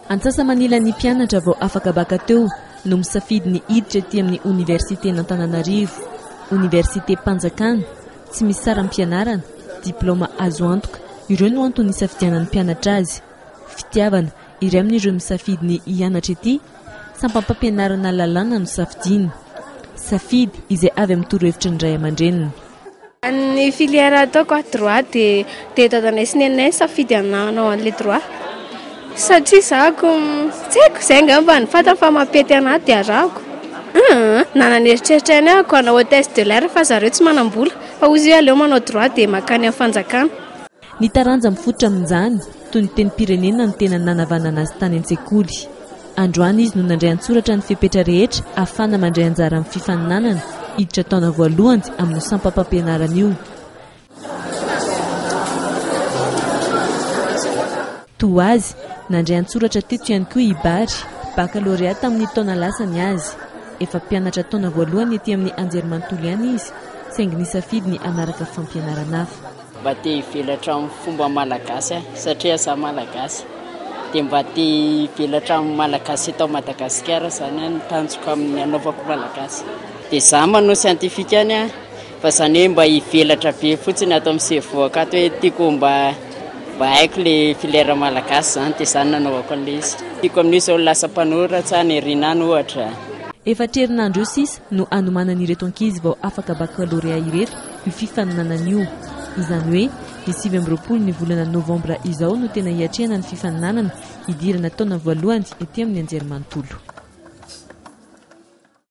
Antsasa-manilan'ny mpianatra vao afaka baka teo no misafidy ny hiditra ety amin'ny oniversiten'Antananarivo. Oniversitem-panjakana, tsy misy saram-pianarana, diplaoma azo antoka, ireo no antony nisafidianan'ny mpianatra azy. Fitiavana, iray amin'ireo misafidy ny hianatra ety, sampam-pampianarana lalàna no safidiany. Safidy izay avy amin'ny torohevitry ny ray aman-dreniny. Ny filière ataoko a, droit dia dia dadanay sy neninay nisafidy hanao an'ilay droit satria za ko tsy haiko, izay angamba no fantany fa mampety anah dia arahako. Aa nanana eritreritra ihany aho ko hanao hôtesse de l'air fa zareo tsy manam-bola fa hozy hoe aleo manao droit dia mankany amin'ny fanjakana. Ny taranja mifototra amin'izany, toy ny tenim-pirenena no tena nanavanana azy tany an-tsekoly. Androany izy no nandray an-tsoratra ny fepetra rehetra ahafahana mandray anjara amin'ny fifaninanana hiditra taona voalohany amin'io sampam-pampianarana io. Toa azy, nandray an-tsoratra teto ihany koa i Bary, bakalorea tamin'ny taona lasa ny azy. Efa mpianatra taona voalohany ety amin'ny anjerimanontolo ihany izy, saingy nisafidy ny hanaraka fampianarana hafa. Mba te hivelatra amin'ny fomba malagasy aho satria za malagasy dia mba te hivelatra amin'ny malagasy eto Madagasikara zany aho ny tanjoko amin'ny hanaovako malagasy. Dia za manao scientifique ihany aho fa zany hoe mba hivelatra be fotsiny ato amin'ny cerveau-ko ato hoe tiako mba mba haiko le filière malagasy zany dia zany nanaovako an'ilay izy. Tiako amin'io zao lasa mpanoratra any aoriana any ohatra. Efatra herinandro eo sisa no hanomanan'ireto ankizy vao afaka baccalauréat ireto io fifaninanana io. Izany hoe ny 29 ny volana novambra izao no tena hiatrehana ny fifaninanana hidirana taona voalohany ety amin'ny anjerimanontolo.